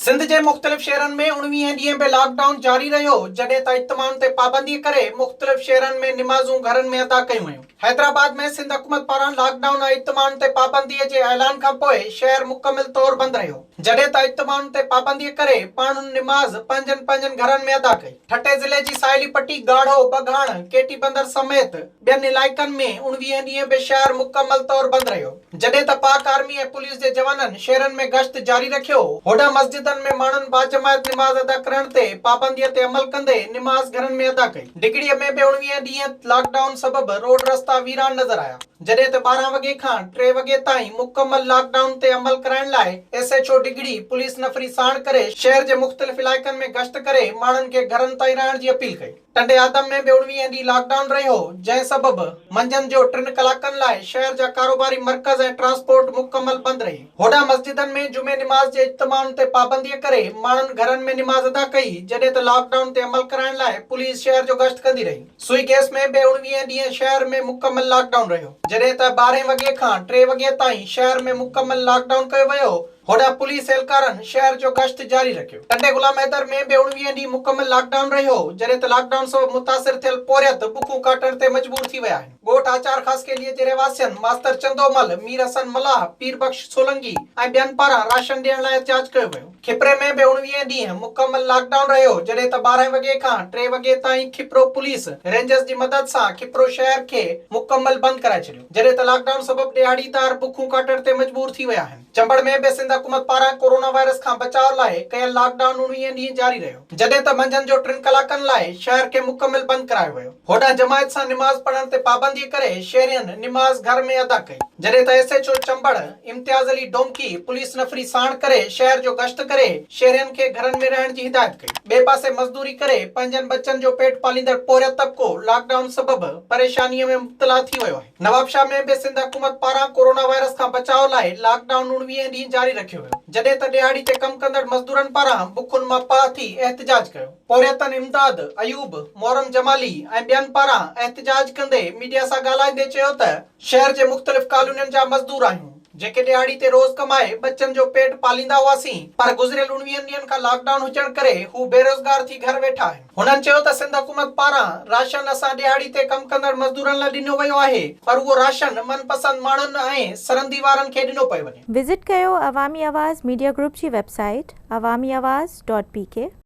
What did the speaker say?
سنڌ جي مختلف شهرن ۾ اڻويهين ڏينهن به لاڪ ڊائون جاري رهيو، جڏهن ته اجتماعن تي پابندي ڪري مختلف شهرن ۾ نمازون گهرن ۾ ادا ڪيون ويون. حيدرآباد ۾ سنڌ حڪومت پاران لاڪ ڊائون ۽ اجتماعن تي پابندي جي اعلان کانپوء شهر مڪمل طور بند رهيو، جڏهن ته اجتماعن تي پابندي ڪري ماڻهن نماز پنهنجن پنهنجن گهرن ۾ ادا ڪئي. ٺٽي ضلعي جي ساحلي پٽي ڳاڙهو، ٻگهاڻ، ڪيٽي بندر سميت ٻين علائقن ۾ اڻويهين ڏينهن به شهر مڪمل طور بند رهيو، جڏهن ته پاڪ آرمي ۽ پوليس جي جوانن شهرن ۾ گشت جاري رکيو. هوڏانهن مسجدن ۾ ماڻهن باجماعت نماز ادا ڪرڻ تي پابندي تي عمل ڪندي نماز گهرن ۾ ادا ڪئي. ڊگهڙي ۾ به اڻويهين ڏينهن لاڪ ڊائون سبب روڊ رستا ويران نظر آيا، جڏهن ته 12 وڳي کان 3 وڳي تائين مڪمل لاڪ ڊائون تي عمل ڪرائڻ لاء S H O Dighri police نفري ساڻ ڪري شهر جي مختلف علائقن ۾ گشت ڪري ماڻهن کي گهرن تائين رهڻ جي اپيل ڪئي. ٽنڊي آدم ۾ به اڻويهين ڏينهن لاڪ ڊائون رهيو، جنهن سبب منجهند جو ٽن ڪلاڪن لاء شهر جا ڪاروباري مرڪز ۽ ٽرانسپورٽ مڪمل بند رهي. هوڏانهن مسجدن ۾ جمعي نماز جي اجتماعن تي پابندي ڪري ماڻهن گهرن ۾ نماز ادا ڪئي، جڏهن ته لاڪ ڊائون تي عمل ڪرائڻ لاء پوليس شهر جو گشت ڪندي رهي. سوئي گيس ۾ به اڻويهين ڏينهن شهر ۾ مڪمل لاڪ ڊائون رهيو، جڏهن ته ٻارهين وڳي کان ٽي وڳي تائين شهر ۾ مڪمل لاڪ ڊائون ڪيو ويو. هوڏانهن پوليس اهلڪارن شهر جو گشت جاري رکيو. ٽنڊي غلام حيدر ۾ به اڻويهين ڏينهن مڪمل لاڪ ڊائون رهيو، جڏهن ته لاڪ ڊائون سبب متاثر ٿيل پورهيت بکون ڪاٽڻ تي مجبور ٿي ويا آهن. ڳوٺ آچار خاصخيلي جي رهواسين ماستر چندو مل، مير حسن ملاح، پير بخش سولنگي ۽ ٻين پاران راشن ڏيڻ لاء احتجاج ڪيو ويو. کپري ۾ به اڻويهين ڏينهن مڪمل لاڪ ڊائون رهيو، جڏهن ته 12 وڳي کان 3 وڳي تائين کپرو پوليس رينجرز جي مدد سان کپرو شهر کي مڪمل بند ڪرائي ڇڏيو، جڏهن ته لاڪ ڊائون سبب ڏهاڙيدار بکون ڪاٽڻ تي مجبور ٿي ويا آهن. چمبڙ ۾ به سنڌ حڪومت پاران ڪورونا وائرس کان بچاء لاء ڪيل لاڪ ڊائون اڻويهين ڏينهن جاري رهيو، جڏهن ته منجهند جو ٽن ڪلاڪن لاء شهر کي مڪمل بند ڪرايو ويو. هوڏانهن جماعت سان نماز پڙهڻ تي پابندي ڪري شهرين نماز گهر ۾ ادا ڪئي، جڏهن ته S H O Chambar Imtiaz Ali Domki police نفري ساڻ ڪري شهر جو گشت ڪري شهرين کي گهرن ۾ رهڻ جي هدايت ڪئي. ٻئي پاسي مزدوري ڪري پنهنجن ٻچن جو پيٽ پاليندڙ پورهيت طبقو لاڪ ڊائون سبب پريشانيء ۾ مبتلا ٿي ويو آهي. نوابشاهه ۾ به سنڌ حڪومت پاران ڪورونا وائرس کان بچاء لاء لاڪ ڊائون اڻويهين ڏينهن جاري رکيو ويو، جڏهن ته ڏهاڙي تي ڪم ڪندڙ مزدورن پاران بکن مان پاهه ٿي احتجاج ڪيو. پورهيتن امداد ايوب، محرم جمالي ۽ ٻين پاران احتجاج ڪندي ميڊيا سان ڳالهائيندي چيو ته شهر جي مختلف ڪالونين جا مزدور آهيون، جيڪي ڏهاڙي تي روز ڪمائي ٻچن جو پيٽ پاليندا هئاسين پر گذريل اڻويهن ڏينهن کان لاڪ ڊائون هجڻ ڪري هو بيروزگار ٿي گهر ويٺا آهن. هنن چيو ته سنڌ حڪومت پاران راشن اسان ڏهاڙي تي ڪم ڪندڙ مزدورن لاء ڏنو ويو آهي پر اهو راشن من پسند ماڻهن ۽ سرندي وارن کي ڏنو پيو وڃي. وزٽ ڪيو عوامي آواز ميڊيا گروپ جي website Awami Awaz dot P K.